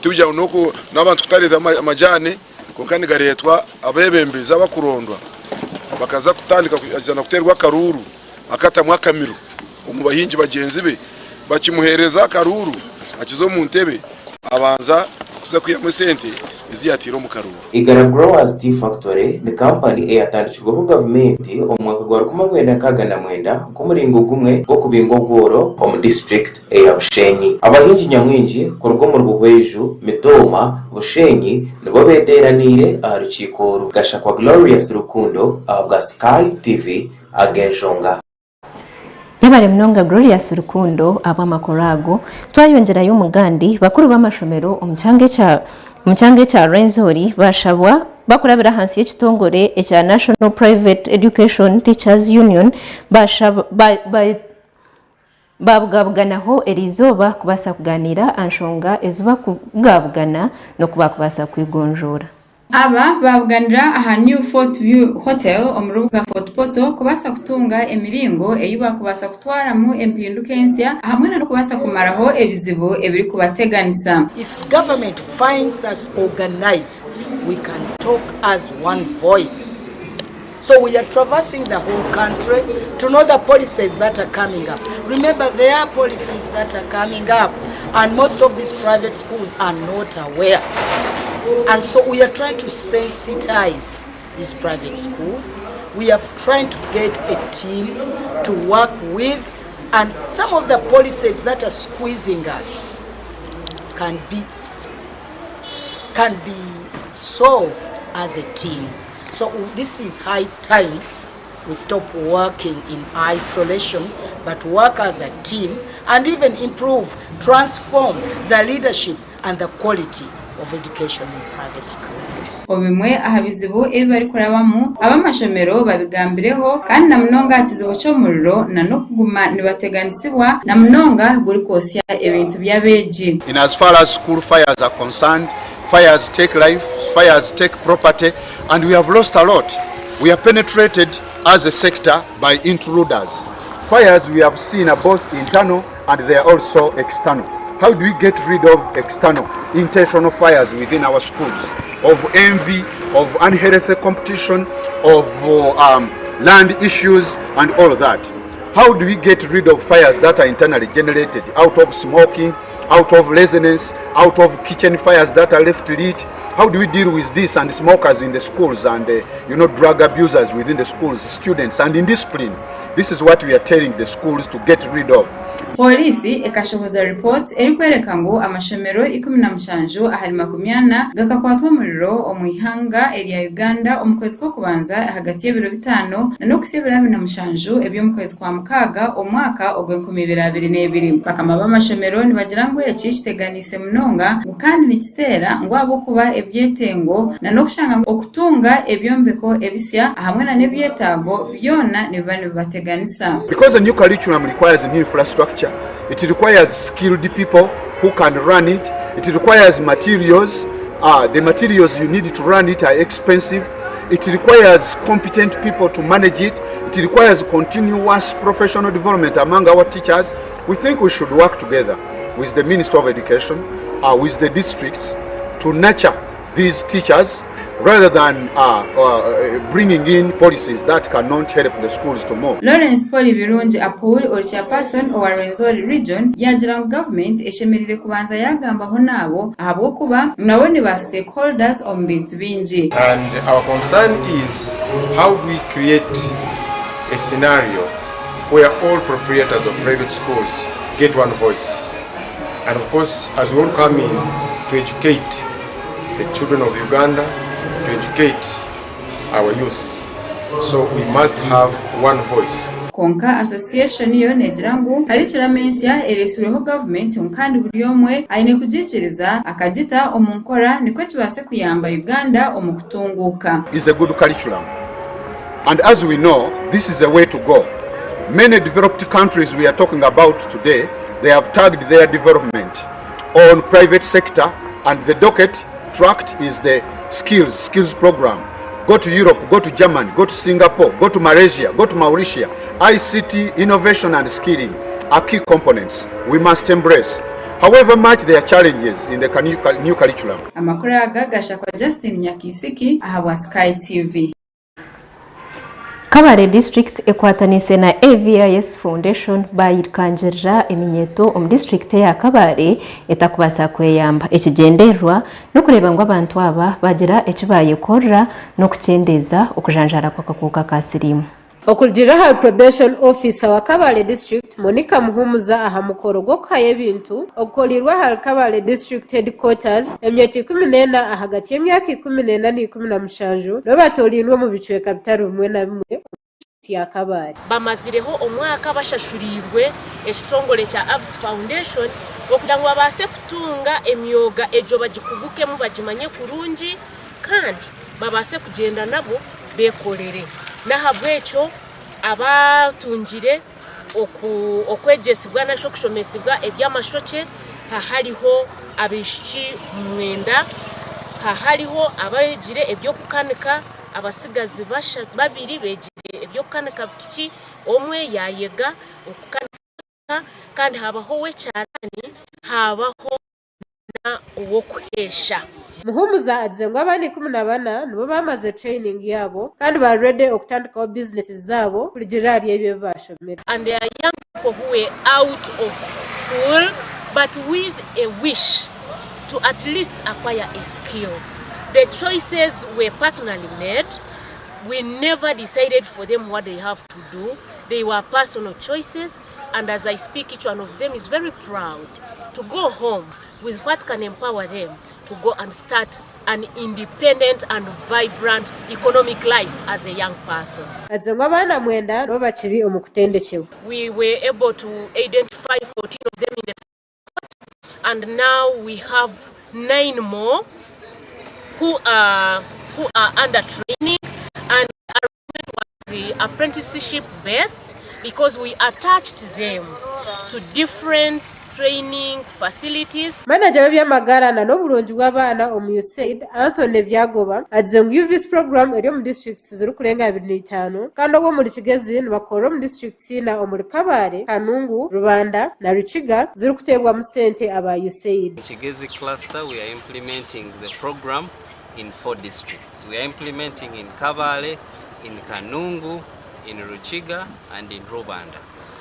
tikugira ngu n'abantu kutareeta amajaani kwonka nigareetwa abeebembezi abakurondwa bakaza kutandika kuteerwa akaruuru akatamu akamiro omu bahingi bagyenzi be bakimuheereza akaruuru akiza omu ntebe abanza kuza kwihamu esente ezi yaataire omu karuuru. Igara Growers Tea Factory ni kampani eyatandikirweho gavumenti omu mwaka gwa 1969 nk'omuringo gumwe gw'okubinga obworo omu disiturikiti eya Bushenyi. Abahingi nyamwingi kuruga omuri Buhweju, Mitooma, Bushenyi nibo beteeraniire aha rukiiko oru. Gashakwa Glorious Rukundo ahabwa Sky TV ag'enshonga. Yebare munonga Glorious Rukundo ahabw'amakuru ago. Twayongyerayo omu gandi, bakuru b'amashomero omu kyanga ekya omu kyanga ekya Rwenzori bashabwa bakurabira ahansi y'ekitongore ekya National Private Education Teachers Union bashaba ba, ba, Baabugabuganaho eriizooba kubaasa kugaaniira aha nshonga ezi barikubugabugana n'oku baakubaasa kwigonjoora. Aba baabuganira aha New Fort View Hotel omu rubuga Fort Portal kubaasa kutunga emiringo ei baakubaasa kutwaramu empinduka ensya hamwe n'okubaasa kumaraho ebizibu ebirikubateganisa. If government finds us organized, we can talk as one voice. So we are traversing the whole country to know the policies that are coming up. Remember, there are policies that are coming up, and most of these private schools are not aware. And so we are trying to sensitize these private schools. We are trying to get a team to work with, and some of the policies that are squeezing us can be can be solved as a team. So this is high time we stop working in isolation, but work as a team and even improve, transform the leadership and the quality of education in private schools. Obimwe aha bizibu ebi barikurabamu, ab'amashomero babigambireho kandi na munonga aha kizibu ky'omuriro na n'okuguma nibateganisibwa na munonga gurikwotsya ebintu by'abeegi. In as far as school fires are concerned, fires take life, fires take property and we have lost a lot. We are penetrated as a sector by intruders. Fires we have seen are both internal and they are also external. How do we get rid of external, intentional fires within our schools? Of envy, of unhealthy competition, of um, land issues and all that. How do we get rid of fires that are internally generated out of smoking, out of laziness, out of kitchen fires that are left lit? How do we deal with this and smokers in the schools and uh, you know drug abusers within the schools, students and indiscipline? This is what we are telling the schools to get rid of. Pooriisi ekashohoza ripooti erikworeka ngu amashomero 17 ahari 40 gakakwatwa omuriro omu ihanga erya Uganda omu kwezi kw'okubanza ahagati y'ebiro bitaano na n'okuhitsya ebiro 27 eby'omu kwezi kwa mukaaga omwaka ogw'enkumi ibiri abiri n'ebiri. Bakama b'amashomero nibagira ngu eki kiteganiise munonga ngu kandi nikiseera ngu ahabw'okuba ebyetengo na n'okushanga ngu okutunga ebyombeko ebisya ahamwe na n'ebyetaago byona nibiba nibibateganisa. Because a new curriculum requires new infrastructure, it requires skilled people who can run it, it requires materials, uh, the materials you need to run it are expensive, it requires competent people to manage it, it requires continuous professional development among our teachers. We think we should work together with the Minister of Education, uh, with the districts to nurture these teachers, rather than bringing in policies that cannot help the schools to move. Lawrence Paul Birungi Apoul ori Chairperson owa Rwenzori Region yaagira ngu gavumenti eshemereire kubanza yaagambaho naabo ahabw'okuba nabo ni ba stakeholders omu bintu bingi. And our concern is how do we create a scenario where all proprietors of private schools get one voice. And of course, as we all come in to educate the children of Uganda, to educate our youth. So we must have one voice. Kwonka association yo neegira ngu curriculum ensya ereetsirweho gavumenti ngu kandi buri omwe aine kugiikiriza akagita omu nkora nikwo kibaase kuyamba Uganda omu kutunguuka. Is a good curriculum and as we know this is a way to go. Many developed countries we are talking about today they have tagged their development on private sector and the docket tracked is the skills, skills program. Go to Europe, go to Germany, go to Singapore, go to Malaysia, go to Mauritius. ICT, innovation and skilling are key components we must embrace. However much there are challenges in the new curriculum. Amakuru aga gashakwa Justin Nyakisiki ahabwa Sky TV. Kabale district ekwatanise na AVIS Foundation bayirukangirira eminyeto omu district eya Kabale etakubaasa kweyamba. Ekigyendererwa n'okureeba ngu abantu aba bagira eki bayekorera n'okukyendeeza okujanjaara kw'akakooko ka siriimu. Okurugiirira ahari Probation Officer wa Kabale District, Monica Muhumuza aha mukoro gw'okuhayo ebintu ogukoreirwe ahari Kabale District Headquarters, eminyeeto 14 ahagati y'emyaka 14 na 17 nibo batoorainwe omu bicweka bitari bimwe na bimwe omu disiturikiti ya Kabale. Bamazireho omwaka bashashuriirwe ekitongore kya Avis Foundation okugira ngu babaase kutunga emyoga egyo bagikugukemu bagimanye kurungi kandi babaase kugyenda nabo beekorere. N'ahabw'ekyo abatungire okwegyesibwa nari shi okushomesibwa eby'amashokye hahariho abaishiki mwenda, hahariho abeegire eby'okukanika, abatsigazi babiri beegire eby'okukanika piki, omwe yaayega okukanika kandi haabaho ow'ekyaraani, haabaho na ow'okuheesha. Muhumuza agize ngu abaana 14 nibo bamazire training yaabo kandi bari ready okutandikaho bizinesi zaabo kurugiirira ahari ebyo ebi bashomire. And there are young people who were out of school but with a wish to at least acquire a skill. The choices were personally made, we never decided for them what they have to do, they were personal choices and as I speak each one of them is very proud to go home with what can empower them to go and start an independent and vibrant economic life as a young person. Agize ngu abaana mwenda nibo bakiri omu kutendekyebwa. We were able to identify 14 of them in the cohort and now we have nine more who are who are under training and the arrangement was apprenticeship based because we attached them to different training facilities. Manager w'eby'amagara na n'oburungi bw'abaana omu USAID, Anthony Byagoba agize ngu UVIS program eri omu disiturikiti zirikurenga 25 kandi obwo omuri Kigezi nibakorera omu disiturikiti ina omuri Kabale, Kanungu, Rubanda na Rukiga zirikuteebwamu sente aba USAID. In Kigezi cluster, we are implementing the program in four districts. We are implementing in Kabale, in Kanungu, in Rukiga, and in Rubanda.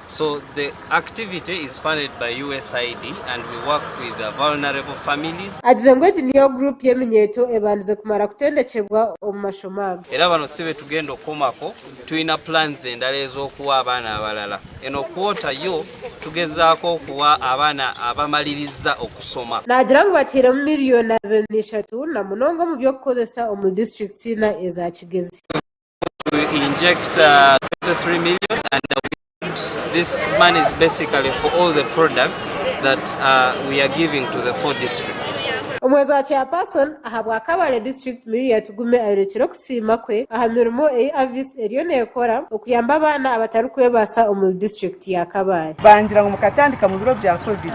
So the activity is funded by USAID and we work with the vulnerable families. Agize ngu egi niyo guruupu y'eminyeeto ebandize kumara kutendekyebwa omu mashomo aga. Era bano si betugenda okukomako, tulina plans endala ez'okuwa abaana abalala. Eno quarter yo tugezaako okuwa abaana abamalirizza okusoma. Naagira ngu batairemu miriyoni 23 na munonga omu by'okukozesa omuri disiturikiti ina eza Kigezi. We inject 23 million and this money is basically for all the products that we are giving to the four districts. Omuhwezi wa Chairperson ahabwa Kabale District, Miria Tugume ayorekire okusiima kwe aha mirimo ei Avis eriyo nekora okuyamba abaana abatarikwebaasa omuri disiturikiti ya Kabale. Bangira ngu mukatandika mu biro bya Covid,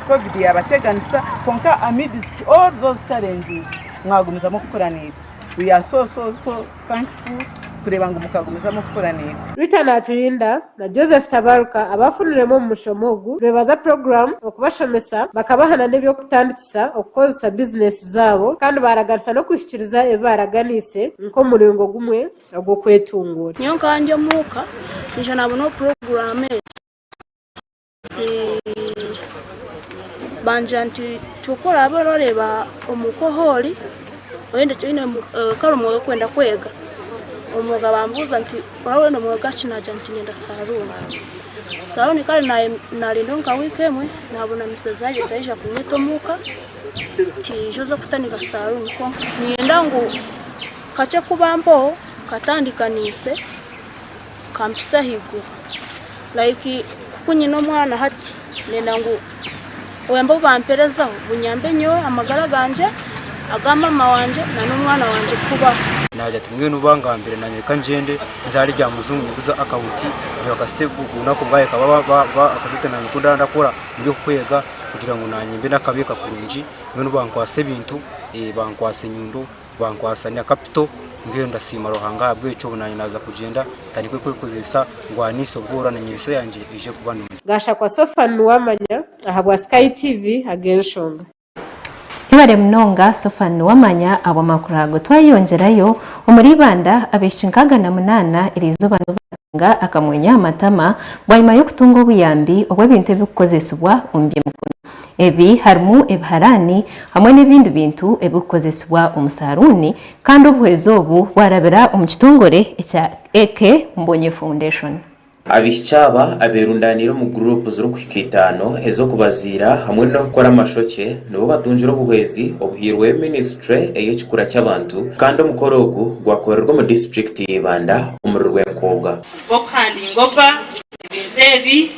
Covid yabateganisa kwonka amidst all those challenges mwagumizamu kukora naitwe. We are so so so thankful. kureeba ngu mukagumizamu kukura naitwe. Rita Naturinda na Joseph Tabaruka abafuniremu omu mushomo ogu nibebaza puroguraamu okubashomesa bakabahana n'eby'okutandikisa okukozesa bizinesi zaabo kandi baaraganisa n'okuhikiriza ebi baaraganiise nk'omuringo gumwe ogw'okwetunguura. Nyowe nkaba ndi omuka naija nabona puroguraamu egi. Bangira nti ku oraabe oraareeba omuka ahu ori oine kare omwoga orikwenda kwega, omwoga bambuuza nti oraba orenda omwoga ki naagira nti niinyenda saruuni, saruuni kare naarinda nka wiiki emwe naabona misezi yangye yaija kunyeta omuka nti ija oze kutandika saruuni kwonka niinyenda ngu kakye kuba mpaho nkatandikanise. Kampise ahaiguru like ku nyine omwana hati nenda ngu obuyambi obu bamperezaho bunyambe nyowe amagara gangye, aga maama wangye na n'omwana wangye kubaho. Naagira ati, Mbwenu bangambire naanye reka ngyende nzaare rya mujungu nyiguze akawuti kugira ngu akasente obunaku bwahika akasente naanye ku ndakora omuri oku kwega kugira ngu naanye mbe nakabiika kurungi mbwenu bankwasa ebintu, bankwasa enyundo. Bankwasa na kapito, mbwenu ndasiima Ruhanga ahabw'ekyo obu naanye naaza kugyenda ntandike kwekozesa ndwanise obworo na nyentsya yangye eije kuba nungi. Gashakwa Sophan Nuwamanya ahabwa Sky TV ag'enshonga. Yebare munonga Sophan Nuwamanya ahabw'amakuru ago. Twayeyongyerayo, omuri Ibanda abaishiki 68 eriizooba nibo baatunga akamwenyo aha matama bwanyima y'okutunga obuyambi obw'ebintu ebirikukozesibwa omu by'emikono. Ebi harimu ebiharaani hamwe n'ebindi bintu ebirikukozesibwa omu saruuni kandi obuhwezi obu bwarabira omu kitongore ekya AK Mbonye Foundation. Abaishiki aba abeerundaniire omu guruupu zirikuhika itaano ez'okubaziira hamwe n'okukora amashokye nibo batungire obuhwezi obuhairweyo minisiture ey'ekikura ky'abantu kandi omukoro ogu gwakorerwa omu disiturikiti ya Ibanda omuri Rwenkobwa. Nk'okuhandinga ova ebintu ebi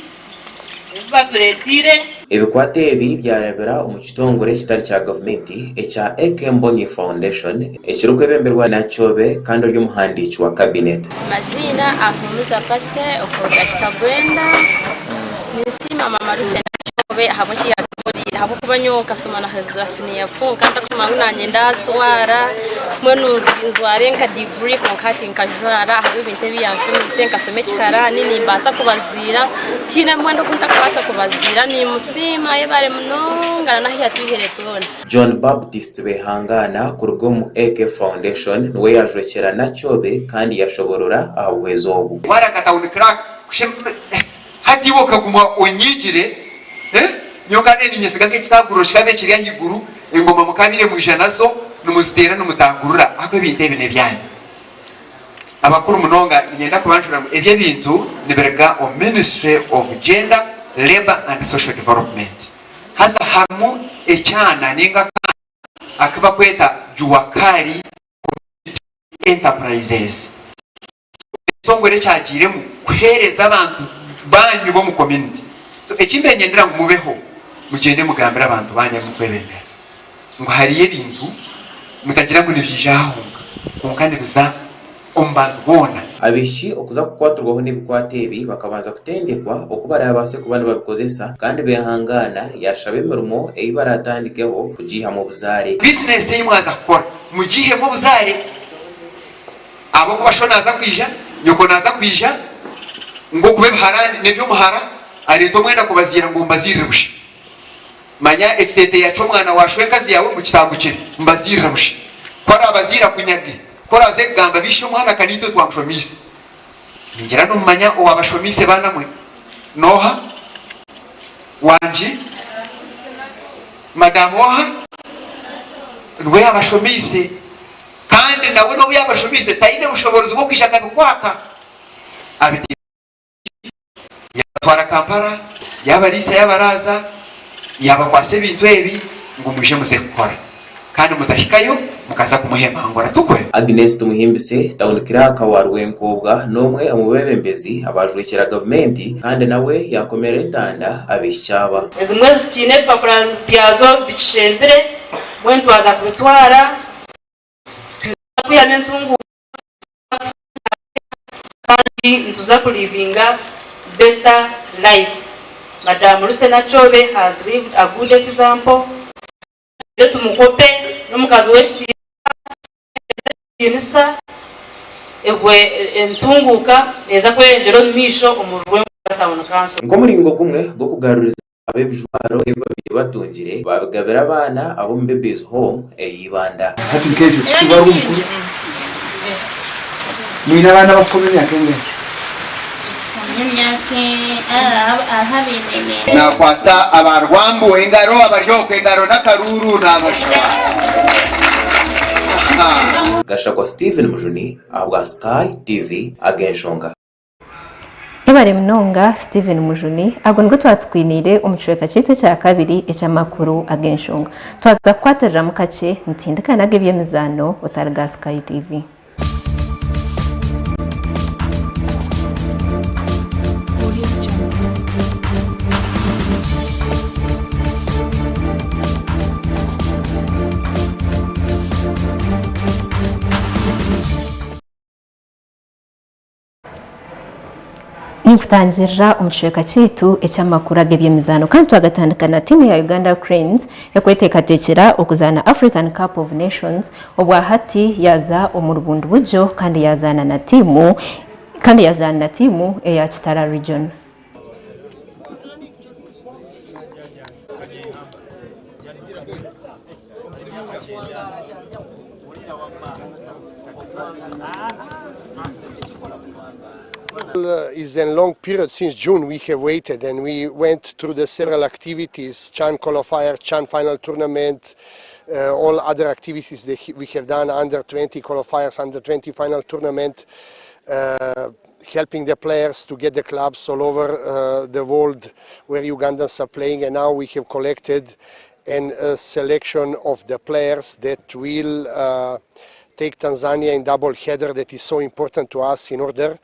ebi batureeteire. Ebikwato ebi byarabira omu kitongore ekitari kya gavumenti ekya AK Mbonyi Foundation ekirikwebemberwa Nakyobe kandi ori omuhandiiki wa Cabinet. Amaziina, Ahumuza Pase okuruga Kitagwenda. Ninsiima Maama Lucy Nakyobe ahabw'eki yatukoreire ahabw'okuba nyowe nkashoma naheza siniya fo nkaba ntakumanya ngu nanye ndazwara mbwenu njware nka diguri kwonka hati nkajwara ahabw'ebintu ebi yanshomiise nkashoma ekiharani nimbaasa kubaziira Tihaine mwenda ogu ntarikubaasa kubaziira, niimusiima ayebare munonga na n'ahu yatwihire twona. John Baptist Behangana kuruga omu AK Foundation niwe yajwekyera Nakyobe kandi yashoborora aha buhwezi obu. Waraka town clerk hati iwe okaguma onyigire eh nyowe nkabaire ninyesiga nk'ekitaguriro kikabaire kiri ahaiguru engoma mukabaire mwija nazo nimuziteera nimutagurira ahakuba ebintu ebi n'ebyanyu. Abakuru munonga niinyenda kubanjura ngu ebi ebintu nibiruga omu Ministry of Gender, Labour and Social Development. Haza harimu ekyana ninga akaana aku bakweta Juakali Community Enterprises. Ekitongore ekyagiiremu kuheereza abantu banyu b'omu community. So eki mbenyendera ngu mubeho mugyende mugambire abantu banyu abu mukwebembera. Ngu hariyo ebintu mutagira ngu nibiija aha honka, kwonka nibiza omu bantu boona. Abaishiki okuza kukwatirwaho n'ebikwato ebi bakabanza kutendekwa oku baraabaase kuba nibabikozesa kandi beehangaana yaashaba emirimo ei baraatandikeho kugiihamu obuzaare. Bizinesi ei mwaza kukora mugiihemu obuzaare ahabw'okuba sho naaza kwija, nyoko naaza kwija ngu okuba ebiharaani n'eby'omuhara areete omwenda kubaziira ngu mbaziirire busha. Manya ekiteeteeya ky'omwana wa shwenkazi yaawe ngu kitangukire, mbaziirira busha. Ku araabaziire akunyage, ku oraaze kugamba biishe omwana ka naitwe twamushomiise. Ningira nimumanya owaabashomiise baana mwe. N'oha? Wangi? Madaamu oha? Niwe yaabashomiise. Kandi nawe n'obu yaabashomiise taine bushoboorozi bw'okwija akabikwaka. Abiteire. Yaabatwara Kampala, yaabariisa yaabaraaza, yaabakwatsa ebintu ebi ngu mwije muze kukora kandi mutahikayo mukaza kumuhemangura. Tukwe? Agnes Tumuhimbise, Town Clerk wa Rwenkobwa n'omwe omu beebembezi abaajwekyera gavumenti kandi nawe yaakomera entanda abaishiki aba. Ezimwe zikiine ebipapura byazo bikishembire, mbwenu twaza kubitwara twine kwihamu entunguuka. Kandi nituza ku livinga better life. Madam Lucy Nakyobe has lived a good example. Tugyende tumukope, n'omukazi w'ekitiinisa, aheereza ekitiinisa. Ebwe entunguuka neeza kweyongyera omu maisho omu Rwenzururu Town Council. Nk'omuringo gumwe gw'okugaruriza ab'ebijwaro ebi babaire batungire, baabigabira abaana ab'omu Babies Home eya Ibanda. Hati nk'ekyo tikikubarwa omukuru. Mwine abaana abakukoma emyaka engahi? Naakwatsa aba Rwambu engaro, abari okwo engaro n'akaruuru naabashaba. Gashakwa Steven Mujuni ahabwa Sky TV ag'enshonga. Yebare munonga Steven Mujuni, ago nigo twatukwiniire omu kicweka kyaitu ekyakabiri eky'amakuru ag'enshonga. Twaza kukwatiriramu kakye nitutindika n'ag'eby'emizaano otari ga Sky TV. Ninkutangirira omu kicweka kyaitu eky'amakuru ag'eby'emizaano kandi twagatandika na tiimu ya Uganda Cranes ekweteekateekyera okuzaana African Cup of Nations obwahati yaaza omu rubundi buryo kandi yazaana na tiimu kandi yazaana na tiimu eya Kitara Region. Is a long period since June we have waited and we went through the several activities, Chan qualifier, Chan final tournament, uh, all other activities that we have done under 20 qualifiers, under 20 final tournament, uh, helping the players to get the clubs all over uh, the world where Ugandans are playing and now we have collected an, a selection of the players that will uh, take Tanzania in double header that is so important to us in order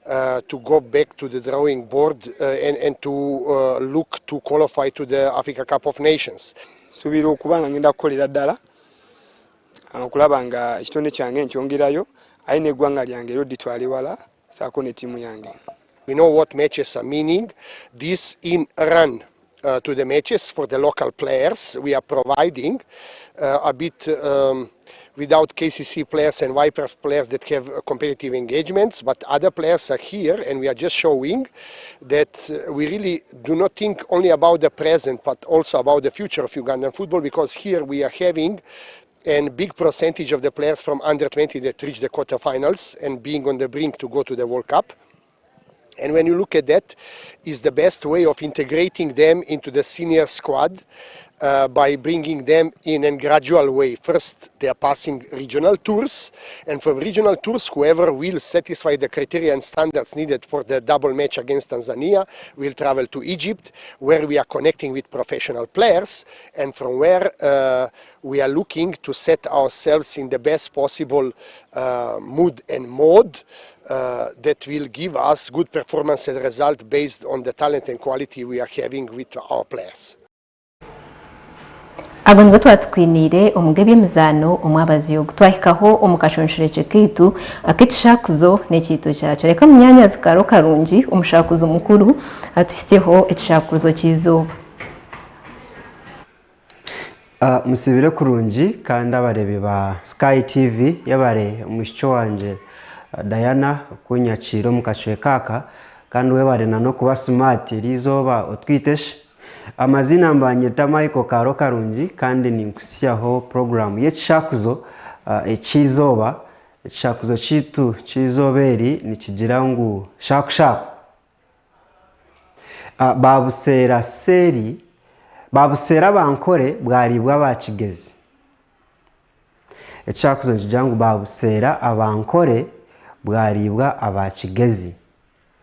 uh, to go back to the drawing board uh, and, and to uh, look to qualify to the Africa Cup of Nations. Nsuubira okuba nga ngenda kukolera ddala okulaba nga ekitone kyange nkyongerayo aye n'eggwanga lyange era oditwala ewala saako ne ttiimu yange. We know what matches are meaning. This in run uh, to the matches for the local players we are providing uh, a bit um, without KCC players and Vipers players that have competitive engagements, but other players are here and we are just showing that uh, we really do not think only about the present but also about the future of Ugandan football because here we are having and big percentage of the players from under 20 that reach the quarterfinals and being on the brink to go to the World Cup. And when you look at that, is the best way of integrating them into the senior squad uh, by bringing them in a gradual way. First, they are passing regional tours, and from regional tours, whoever will satisfy the criteria and standards needed for the double match against Tanzania will travel to Egypt, where we are connecting with professional players, and from where uh, we are looking to set ourselves in the best possible uh, mood and mode uh, that will give us good performance and result based on the talent and quality we are having with our players. Abo nibo twatukwiniire omu g'eby'emizaano omwabazyo ogu twahikaho omu kashonshorekye kaitu ak'ekishakuzo n'ekiito kyakyo. Reka munyaanyazi Karo Karungi omushakuzi mukuru atuhitsyeho ekishakuzo ky'eizooba. Musibire kurungi kandi abareebi ba Sky TV yebare omwishiki wangye Diana kunyakiira omu kacweka aka kandi webare na n'okuba smart eriizooba otwite shi. Amaziina nibanyeta Michael Kaaro Karungi kandi ninkutsyaho puroguraamu y'ekishakuzo eky'eizooba. Ekishakuzo kyaitu ky'eizooba eri nikigira ngu shakushaku. Baabuseera seeri, baabuseera aba Nkore bwariibwa aba Kigezi. Ekishakuzo nikigira ngu baabuseera aba Nkore bwariibwa aba Kigezi.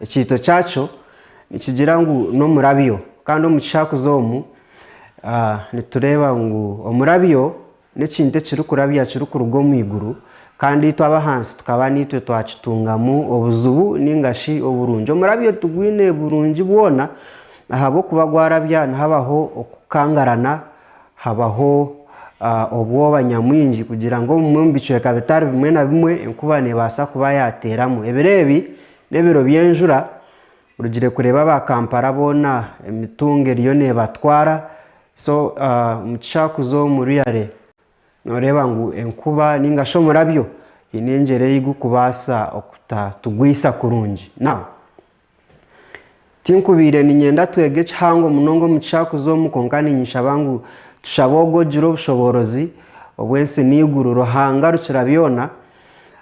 Ekiito kyakyo nikigira ngu n'omurabyo kandi omu kishakuzo omu nitureeba ngu omurabyo n'ekintu ekirikurabya kirikuruga omu iguru kandi itwe ab'ahansi tukaba niitwe twakitungamu obuzibu ninga shi oburungi. Omurabyo tigwine burungi bwona ahabw'okuba gwarabya nihabaho okukangarana Habaho obwoba nyamwingi kugira ngu obumwe omu bicweka bitari bimwe na bimwe enkuba neebaasa kuba yaateeramu. Ebiro ebi n'ebiro by'enjura, orugire kureeba aba Kampala boona emitungo eriyo neebatwara so omu kishakuzo omu Ruyare nooreeba ngu enkuba nainga shi omurabyo Haine engyera ei gurikubaasa okutatugwisa kurungi. Now, tinkubaire niinyenda twege kihango munonga omu kishakuzi omu kwonka niinyeshaba ngu tushabe ogwo ogira obushoboorozi obw'ensi n'eiguru, Ruhanga rukira byona,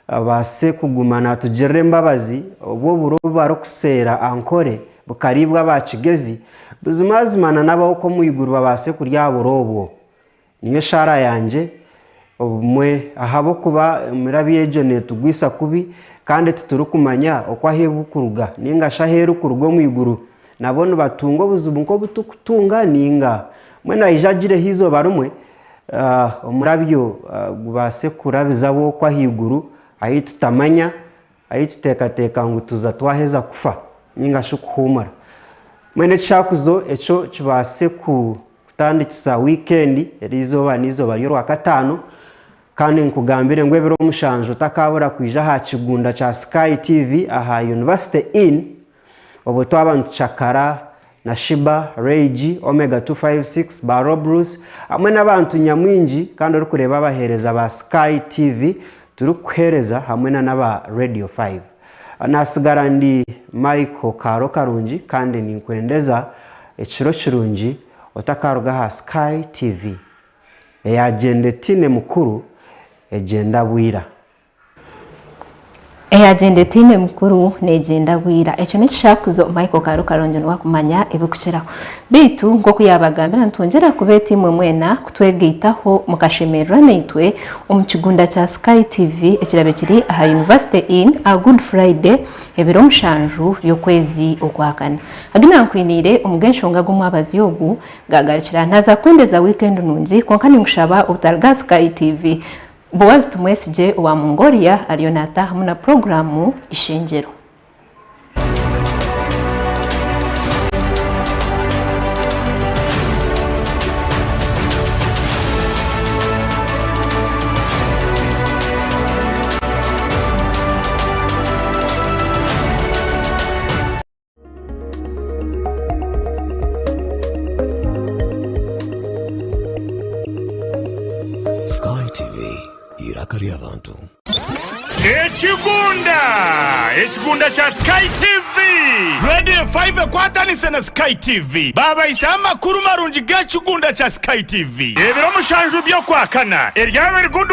abaase kuguma naatugirira embabazi, obwo oburo obu barikuseera Ankole bukariibwa aba Kigezi, buzimazima na n'ab'okwo omu iguru babaase kurya aha buro obwo. Niyo shaara yangye, obumwe ahabw'okuba emirabyo egyo neetugwisa kubi kandi titurikumanya oku ahu erikuruga nainga shi ahu erikuruga omu iguru nabo nibatunga obuzibu nk'obu turikutunga nainga. Mbwenu aije agireho eizooba rimwe omurabyo gubaase kurabiza ab'okwo ahaiguru ahu tutamanya, ahu tuteekateeka ngu tuza twaheza kufa nainga shi kuhuumura. Mbwenu ekishakuzo ekyo kibaase ku. Kutandikisa wiikendi eri izooba n'eizooba ry'Orwakataano, kandi nkugambire ngu ebiro mushanju otakaabura kwija aha kigunda kya Sky TV aha University Inn obwo twaba nitucakara na Sheebah, Ray G, Omega 256, ba Rob Bruce hamwe n'abantu nyamwingi kandi orikureeba abaheereza ba Sky TV turikukuheereza hamwe na n'aba Radio 5. Nasigara ndi Michael Kaaro Karungi kandi ninkwendeza ekiro kirungi otakaruga aha Sky TV. Eyagyenda etaine mukuru egyenda bwira. Eyagyenda etaine mukuru neegyenda bwira. Ekyo n'ekishakuzo Michael Kaaro Karungi niwe akumanya ebirikukiraho. Beitu nk'oku yaabagambira nitwongyera kubeeta imwe mwena kutwegaitaho mukashemererwa naitwe omu kigunda kya Sky TV ekiraabe kiri aha University Inn aha Good Friday ebiro mushanju by'okwezi Okwakana. Agi nankwiniire omu g'enshonga ag'omwabazyo ogu gaagarukira. Naaza kukwendeza wiikendi nungi kwonka ninkushaba obutaruga aha Sky TV. Boaz Tumwesigye owa Mongolia ariyo naataahamu na puroguraamu Ishengyero. Sky TV, eiraka ry'abantu. Ekigunda! Ekigunda kya Sky TV! Radio 5 ekwatanise na Sky TV baabahisaho amakuru marungi g'ekigunda kya Sky TV. Ebiro mushanju by'Okwakana eryaba eri Good.